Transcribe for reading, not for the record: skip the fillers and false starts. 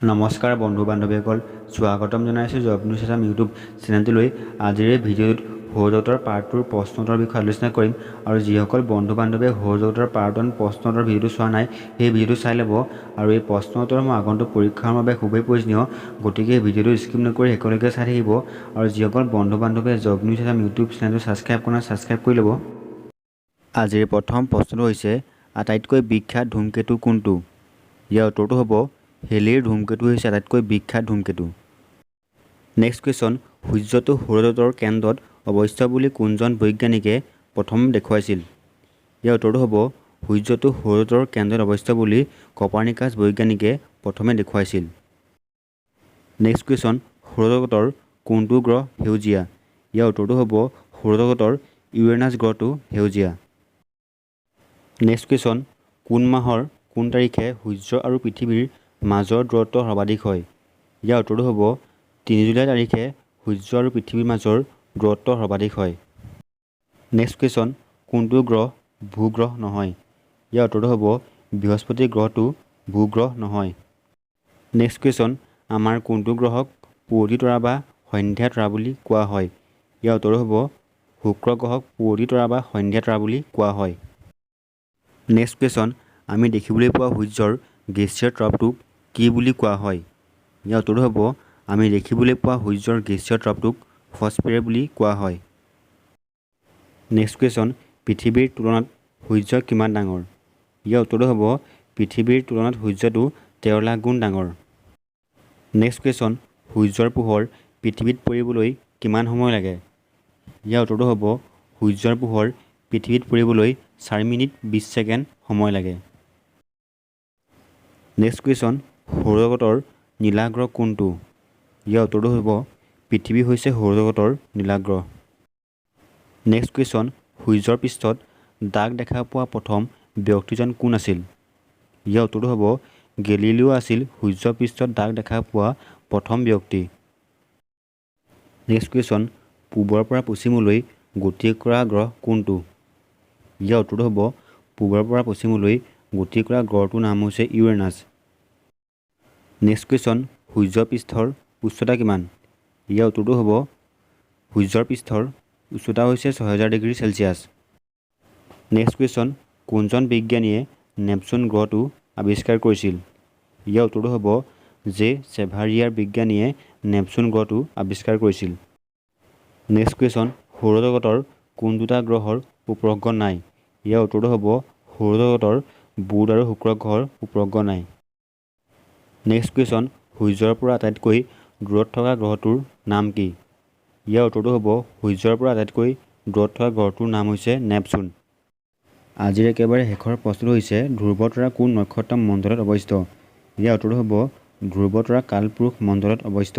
নমস্কাৰ বন্ধু বান্ধৱীসকল, স্বাগতম জনাইছোঁ জব নিউজ আছাম ইউটিউব চেনেলটোলৈ। আজিৰ এই ভিডিঅ'টোত সৌৰজগতৰ পাৰ্ট টুৰ প্ৰশ্ন উত্তৰৰ বিষয়ে আলোচনা কৰিম আৰু যিসকল বন্ধু বান্ধৱীয়ে সৌৰজগতৰ পাৰ্ট ওৱান প্ৰশ্ন উত্তৰ ভিডিঅ'টো চোৱা নাই, সেই ভিডিঅ'টো চাই ল'ব। আৰু এই প্ৰশ্ন উত্তৰসমূহ আগন্তুক পৰীক্ষাৰ বাবে খুবেই প্ৰয়োজনীয়, গতিকে এই ভিডিঅ'টো স্কিপ নকৰি শেষলৈকে চাই থাকিব। আৰু যিসকল বন্ধু বান্ধৱীয়ে জব নিউজ আছাম ইউটিউব চেনেলটো ছাবস্ক্ৰাইব কৰা নাই, ছাবস্ক্ৰাইব কৰি ল'ব। আজিৰ প্ৰথম প্ৰশ্নটো হৈছে, আটাইতকৈ বিখ্যাত ধূমকেতু কোনটো? ইয়াৰ উত্তৰটো হ'ব, হেলিৰ ধূমকেতু হৈছে আটাইতকৈ বিখ্যাত ধূমকেতু। নেক্সট কুৱেশ্যন, সূৰ্যটো সৌৰজগতৰ কেন্দ্ৰত অৱস্থিত বুলি কোনজন বৈজ্ঞানিকে প্ৰথম দেখুৱাইছিল? ইয়াৰ উত্তৰটো হ'ব, সূৰ্যটো সৌৰজগতৰ কেন্দ্ৰত অৱস্থিত বুলি কপাৰনিকাছ বৈজ্ঞানিকে প্ৰথমে দেখুৱাইছিল। নেক্সট কুৱেশ্যন, সৌৰজগতৰ কোনটো গ্ৰহ সেউজীয়া? ইয়াৰ উত্তৰটো হ'ব, সৌৰজগতৰ ইউৰেনাছ গ্ৰহটো সেউজীয়া। নেক্সট কুৱেশ্যন, কোন মাহৰ কোন তাৰিখে সূৰ্য আৰু পৃথিৱীৰ মাজৰ দূৰত্ব সৰ্বাধিক হয়? ইয়াৰ উত্তৰটো হ'ব, 3 জুলাই তাৰিখে সূৰ্য আৰু পৃথিৱীৰ মাজৰ দূৰত্ব সৰ্বাধিক হয়। নেক্সট কুৱেশ্যন, কোনটো গ্ৰহ ভূগ্ৰহ নহয়? ইয়াৰ উত্তৰটো হ'ব, বৃহস্পতি গ্ৰহটো ভূগ্ৰহ নহয়। নেক্সট কুৱেশ্যন, আমাৰ কোনটো গ্ৰহক পুৱতি তৰা বা সন্ধ্যা তৰা বুলি কোৱা হয়? ইয়াৰ উত্তৰটো হ'ব, শুক্ৰ গ্ৰহক পুৱতি তৰা বা সন্ধ্যা তৰা বুলি কোৱা হয়। নেক্সট কুৱেশ্যন, আমি দেখিবলৈ পোৱা সূৰ্যৰ গেছীয় তৰপটোক কি বুলি কোৱা হয়? ইয়াৰ উত্তৰটো হ'ব, আমি দেখিবলৈ পোৱা সূৰ্যৰ গেছীয় তৰপটোক ফ'ট'স্ফিয়েৰ বুলি কোৱা হয়। নেক্সট কুৱেশ্যন, পৃথিৱীৰ তুলনাত সূৰ্য কিমান ডাঙৰ? ইয়াৰ উত্তৰটো হ'ব, পৃথিৱীৰ তুলনাত সূৰ্যটো 13 লাখ গুণ ডাঙৰ। নেক্সট কুৱেশ্যন, সূৰ্যৰ পোহৰ পৃথিৱীত পৰিবলৈ কিমান সময় লাগে? ইয়াৰ উত্তৰটো হ'ব, সূৰ্যৰ পোহৰ পৃথিৱীত পৰিবলৈ 4 মিনিট 20 ছেকেণ্ড সময় লাগে। নেক্সট কুৱেশ্যন, সৌৰজগতৰ নীলা গ্ৰহ কোনটো? ইয়াৰ উত্তৰটো হ'ব, পৃথিৱী হৈছে সৌৰজগতৰ নীলা গ্ৰহ। নেক্সট কুৱেশ্যন, সূৰ্যৰ পৃষ্ঠত দাগ দেখা পোৱা প্ৰথম ব্যক্তিজন কোন আছিল? ইয়াৰ উত্তৰটো হ'ব, গেলিলিঅ' আছিল সূৰ্যৰ পৃষ্ঠত দাগ দেখা পোৱা প্ৰথম ব্যক্তি। নেক্সট কুৱেশ্যন, পূবৰ পৰা পশ্চিমলৈ গতি কৰা গ্ৰহ কোনটো? ইয়াৰ উত্তৰটো হ'ব, পূবৰ পৰা পশ্চিমলৈ গতি কৰা গ্ৰহটোৰ নাম হৈছে ইউৰেনাছ। নেক্সট কুৱেশ্যন, সূৰ্য পৃষ্ঠৰ উচ্চতা কিমান? ইয়াৰ উত্তৰটো হ'ব, সূৰ্যৰ পৃষ্ঠৰ উচ্চতা হৈছে 6000 ডিগ্ৰী চেলছিয়াছ। নেক্সট কুৱেশ্যন, কোনজন বিজ্ঞানীয়ে নেপচুন গ্ৰহটো আৱিষ্কাৰ কৰিছিল? ইয়াৰ উত্তৰটো হ'ব, জে চেভাৰিয়াৰ বিজ্ঞানীয়ে নেপচুন গ্ৰহটো আৱিষ্কাৰ কৰিছিল। নেক্সট কুৱেশ্যন, সৌৰজগতৰ কোন দুটা গ্ৰহৰ উপগ্ৰহ নাই? ইয়াৰ উত্তৰটো হ'ব, সৌৰজগতৰ বুধ আৰু শুক্ৰ গ্ৰহৰ উপগ্ৰহ নাই। নেক্সট কুৱেশ্যন, সূৰ্যৰ পৰা আটাইতকৈ দূৰত থকা গ্ৰহটোৰ নাম কি? ইয়াৰ উত্তৰটো হ'ব, সূৰ্যৰ পৰা আটাইতকৈ দূৰত থকা গ্ৰহটোৰ নাম হৈছে নেপচুন। আজিৰ একেবাৰে শেষৰ প্ৰশ্নটো হৈছে, ধ্ৰুৱ তৰা কোন নক্ষত্ৰ মণ্ডলত অৱস্থিত? ইয়াৰ উত্তৰটো হ'ব, ধ্ৰুৱ তৰা কালপুৰুষ মণ্ডলত অৱস্থিত।